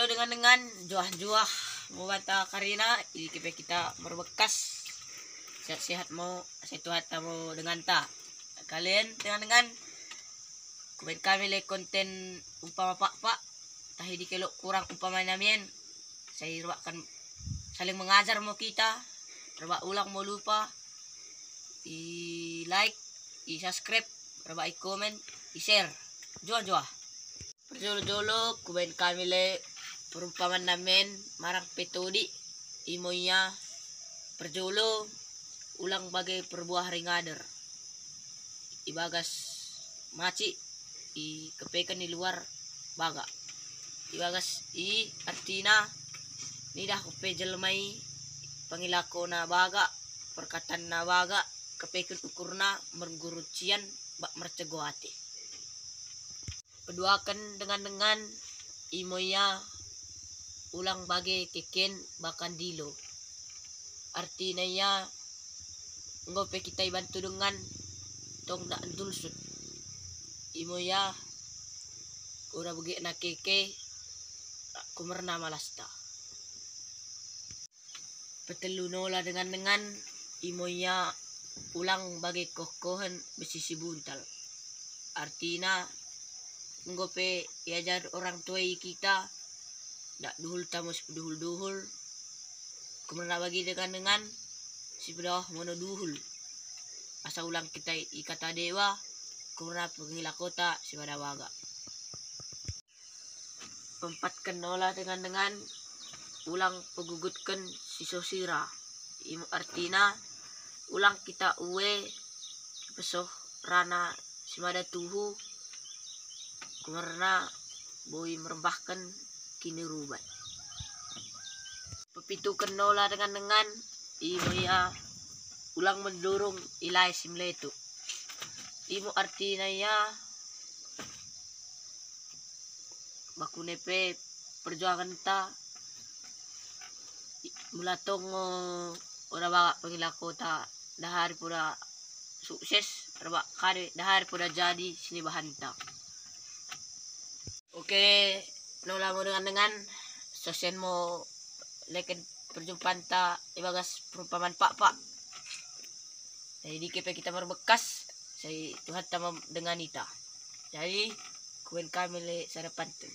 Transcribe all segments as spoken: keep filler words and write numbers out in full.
Dengan-dengan, njuah-njuah mo banta karina, i dike pe kita merbekkas. Sehat-sehat mo, sai Tuhanta mo denganta. Kalen dengan-dengan, kubain kami le konten umpama pakpak, tah i dike lot kurang umpama nami en, sai rebbak kan saling mengajar mo kita, rebbak ulang mo lupa i like, i subscribe, rebbak i komen, i share. Njuah-njuah. Perjolo-jolo kubain kami le perumpaman nami en marang pe todi, imo ia perjolo ulang bage perbuah ringader. I bagas macik, i kepeken i luar bagak. I bagas i artina nidah ko pe jelma i pengilakona bagak, perkatanna bagak, kepeken ukurna merguru cian bak mercego ate. Peduaken dengan-dengan, imo ia ulang bage keken bakan dilo. Artina ia enggo pe kita ibantu dengan tong dak ndulsut. Imo ia ura begekna keke kumerna malasta. Petellu nola dengan-dengan, imo ia ulang bage koh-kohen besi sibuntal. Artina enggo pe iajar orang tua i kita, dak duhulta mo sipeduhul-duhul. Kumerna bagi dengan-dengan, sipedaoh mo no duhul. Asa ulang kita i kata dewa, kumerna pengilakota sibada bagak. Peempatken nola dengan-dengan, ulang pegugutken siso sira. Imo artina, ulang kita ue pesoh rana simada tuhu, kumerna boi merembahken kinirubat. Pepituken nola dengan-dengan, imo ia ulang mendurung i lae simeletuk. Imo artina ia bakune pe perjuangenta, mula tong oda bagak pengilakota, dahari poda sukses, rebbak kade dahari poda jadi sinibahanta. Oke, nola mo dengan-dengan, sosen mo leken perjumpanta i bagas perumpaman pakpak. Jadi dike pe kita merbekkas, sai Tuhanta mo mendenganita. Jadi kubain kami le sada pantun.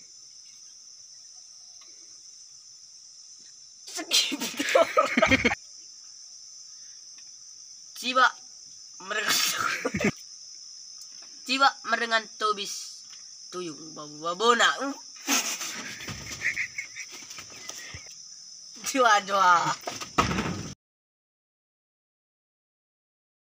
Ciba mereng Ciba merengan tobis tuyung babo-babona. Uh. Dua-dua.